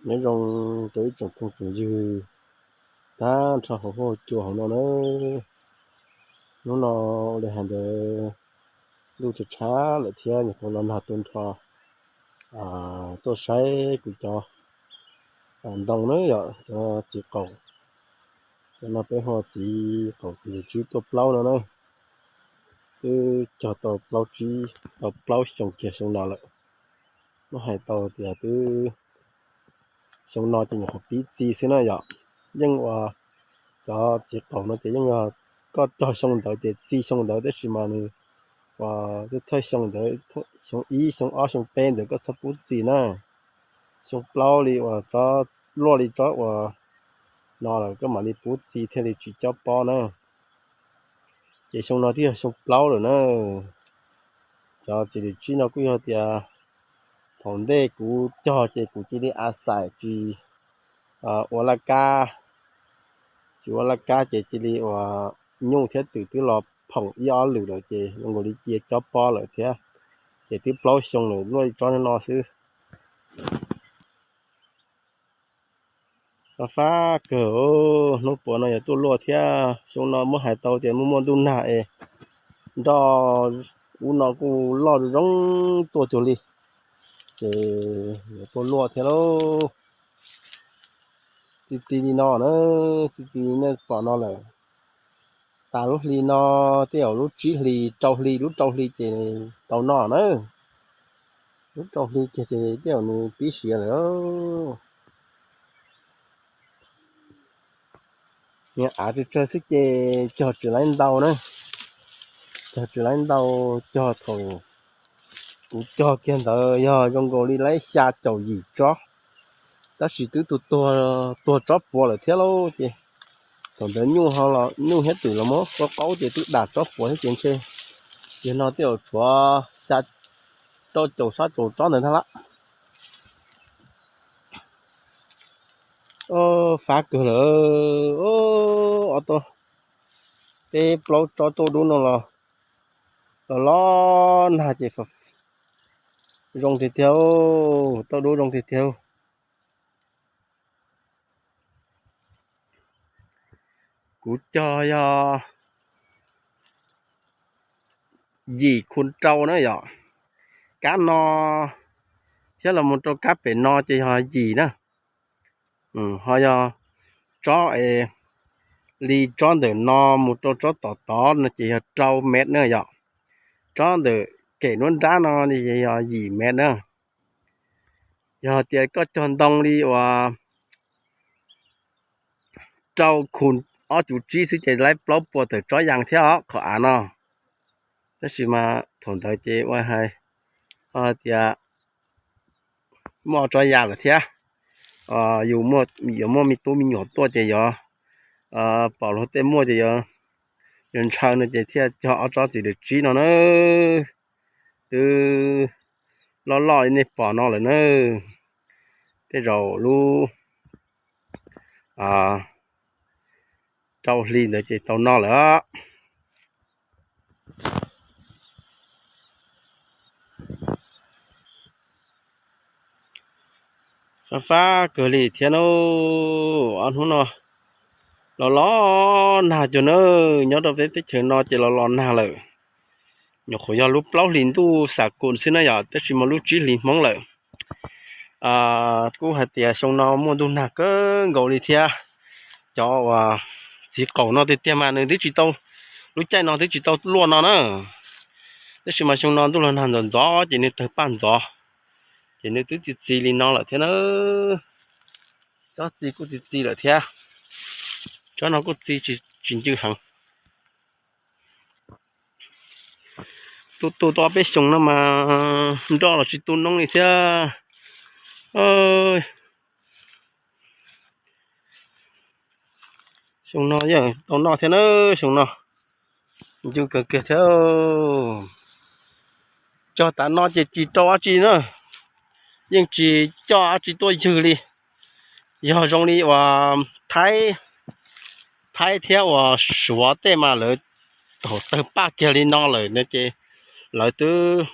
Nyob zoo rau ib tsoom phooj tsoom ywg tag nrho hauv huab cua hauv no na. Hnub no ua li hais ntawd ntuj tshav tshav lawm thiab nyuam qhuav los nag tu nrho tuaj saib kuv cov ntoo na yom, cov txiv qaum. Cov no peb hu txiv qaum txiv lws tsib tuaj plaub no na. Twb cog tau plaub tsib, tau plaub xyoo kiag xyoo no lawm. Muab hais tau tias twb xyoo no ces nyuam qhuav pib txi xwb na yom. Yeej uas cov txiv qaum no ces yeej yog koj cog xyoo ntawd ces txi xyoo ntawd, tab sis mas nws uas thawj xyoo ntawd, xyoo ib xyoo ob xyoo peb ntawd koj txhob pub txi na. Xyoo plaub li uas tsob luaj li tsob uas no lawm koj mam li pub txi thiaj li tsis cob pob na. Ces xyoo no twb yog xyoo plaub lawm na. Cov txiv lws tsib no kuj yog tias thaum ntej kuv cog ces kuv cia li a xais tsis ua laj kab, tsis ua laj kab ces cia li uas nyuj thiab twm twb los phoom ib ob lwm lawm ces zoo nkaus li cia cob pob lawm thiab. Ces twb plaub xyoo lawm luaj ib tsob no xwb. Fab fab kawg, hnub puas no yog tuaj luaj thiab. Xyoo no muab hais tau tias muaj muaj ntuj nag es nroj ub no kuj loj zoo tuaj cuag li, ces yog tuaj luaj thiab lauj. Txi txi li no na, txi txi nej pom no lawm. Tas lub hli no, tej zaum lub tsib hlis rau hli, lub rau hli ces tau noj na. Lub rau hli kiag ces tej zaum nws pib siav lawm. Niag av tsawg tsawg xwb ces cog tsis laib ntau na. Cog tsis laib ntau, cog thaum kuv cog kiag ntawd yog zoo nkaus li laib xya caum yim tsob, tab sis twb tuag, tuag tsob puav lawm thiab lauj. Ces thaum ntawd nyuj, nyuj thiab twm los muab qaub qaub ces twb dam tsob puav thiab ces ntshe yog no tej zaum tshuav xya, rau caum sab caum tsob ntawd ntag lawm. Fab kawg lawm, ob tug, peb plaub tsob tauj dub no los, los los nag ces zoo tiag tiag, tauj dub zoo tiag tiag. Kuv cog yog yim khu rau na yom. Kab no thiab los mus rau kab pem no ces yog yim na. Ho yog tsob es li tsob ntawm no mus rau tsob tom tod no ces yog rau mev na yom. Tsob ntawm kem nruab nrab no yog yim mev na. Yog tias koj cog ntoo li uas rau khu ob cuv tsib xwb ces laib plaub puas tawm tsob yas thiab os qhov av no. Tab sis mas thaum ntawd ces ua hais tias muaj ob tsob yas lawm thiab. Yus yuav muaj me tub me nyuam tuaj ces yuav pom luag tej muaj ces yuav ntshaw no ces thiaj cog ob tsob txiv lws tsib no na. Twb loj loj li nej pom no lawm na. Tej zaum lub rau hli ntawd ces tau noj lawm. Fab fab kawg li thiab na. Ob hnub no los los nag cuag na, nyob rau peb teb chaws no ces los los nag lawm. Nyuam qhuav yog lub plaub hlis ntuj xam kus xwb na yom, tab sis mas lub tsib hlis Hmoob lawm. Kuj hais tias xyoo no muaj ntuj nag kawg nkaus li thiab. Cov uas txiv qaum no tiag tiag mas nws twb tsis tau, lub caij no twb tsis tau luaj no na. Tab sis mas xyoo no ntuj los nag ntxov ntxov ces nws tawg paj ntxov, ces nws twb txi txi li no lawm thiab na. Tsob txi kuj txi txi lawm thiab. Tsob no kuj txi tsis ncw heev. Tu tu tau peb xyoo no mas nroj los tsis tu noob li thiab. Xyoo no yeej tau noj thiab na, xyoo no ncw kawg kiag thiab. Cog tas no ces tsis rau dab tsi na, yeej tsis coj dab tsi tuaj ywg li. Yog zoo li uas Thaib, Thaib thiab uas Suav tej mas lawv thaum tawg paj kiag li no lawm no ces lawv twb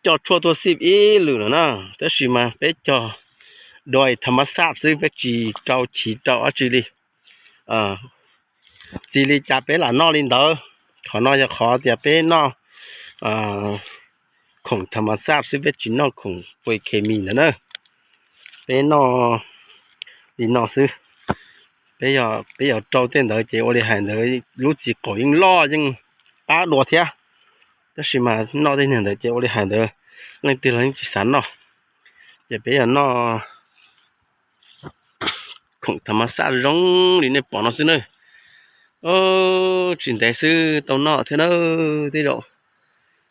coj tshuaj tuaj xij ib lwm lawm na. Tab sis mas peb cog dua tham mas xaj xwb, peb tsis rau chiv rau dab tsi li. Txij li cas peb lam noj li ntawd. Qhov no yog qhov tias peb noj khoom tham mas xaj xwb, peb tsis noj khoom pua khes mis ntawd na. Peb noj li no xwb. Peb yog, peb yog rau tej ntawd ces ua li hais ntawd lub txiv qaum yeej loj yeej qab dua thiab. Tab sis mas noj tej niag ntawd ces ua li hais ntawd leej twg los yeej tsis xav noj. Ces peb yog noj khoom tham mas xaj zoo li nej pom no xwb na. Tsis ntev xwb tau noj thiab na. Tej zaum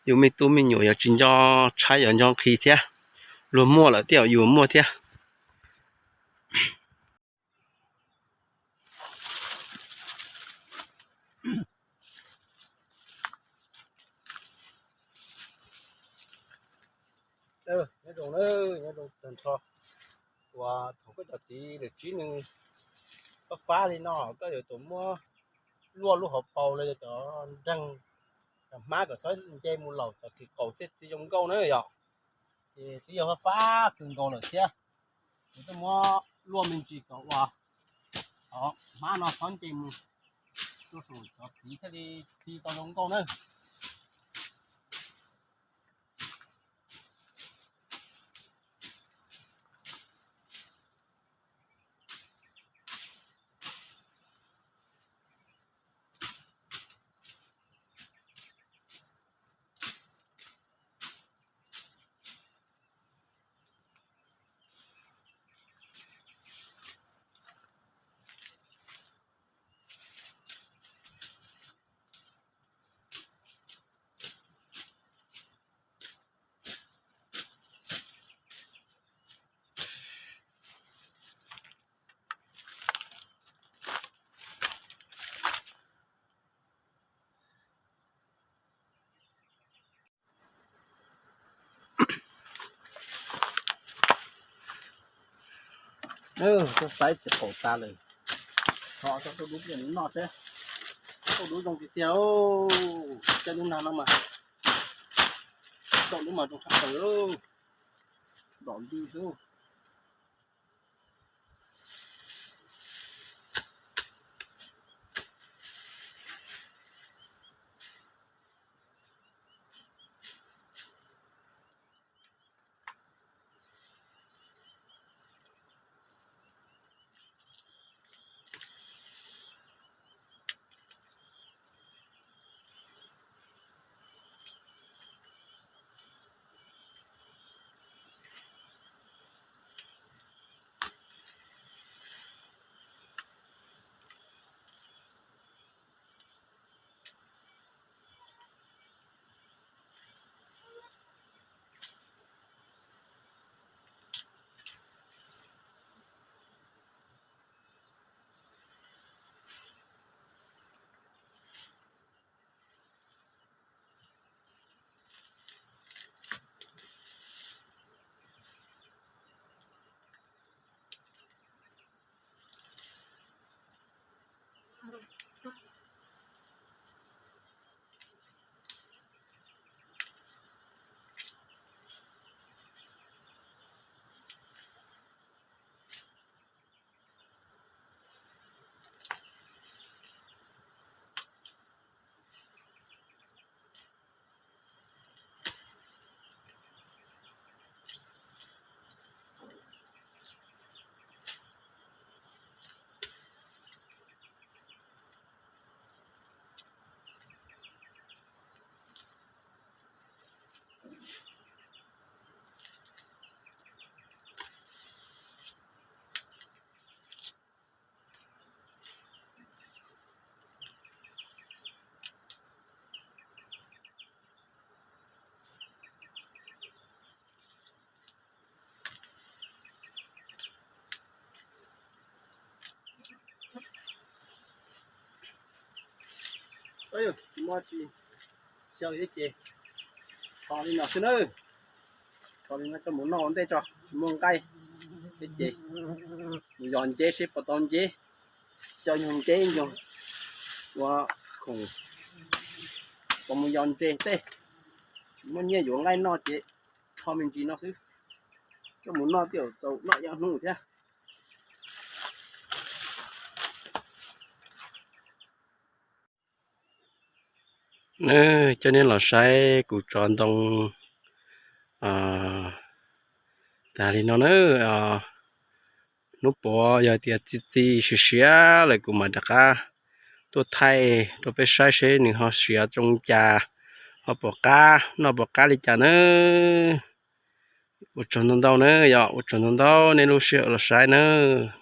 yus me tub me nyuam yuav tsis nco tshaib, yuav nco nqhis thiab. Luag muaj lawm tej zaum yus muaj thiab. Nyob zoo, nyob zoo tag nrho. Uas thaum koj cov txiv lwm tsib nws fab fab li no, koj yuav tsum muab luaj lub hauv paus los yog cov nreeg, cov hmab kom txhob nce mus laum cov txiv qaum thiaj txi zoo nkauj na yom. Ces twb yog fab fab kawg nkaus lawm thiab, ces tuaj muab luaj me ntsis kom uas hmab no txhob nce mus rau saum cov txiv thiaj li txi tau zoo nkauj na. Tuaj saib txiv qaum tas lawm, tso rau dub noj seb. Tau dub zoo tiag tiag, coj lub nag no mas, tau dub mas zoo tshaj plaws, dom ntws xwb. Tsis muaj tsis xyaw thiab ces tso li no xwb na. Tso li no coj mus noj ua ntej tso, tsis muaj nqaij thiab ces mus yos nceb seb puas tau nceb. Xyaw nyuag nceb nyuag ua khoom, puas mus yos ntses tej. Tsis muaj nyiaj yuav nqaij noj ces tso me ntsis no xwb. Coj mus noj thiaj txaus noj ib hnub thiab. Nawb, coj nej los saib kuv tso ntoo tas li no nawb. Hnub puav yog tias txi txiv siav siav lawm kuv mam rov qab tuaj thaij rau peb saib seb nws ho siav zoo li cas, ho puas qab noj puas qab li cas nawb. Ua tsaug ntau ntau nawb, yog ua tsaug ntau ntau nej lub sij hawm los saib nawb.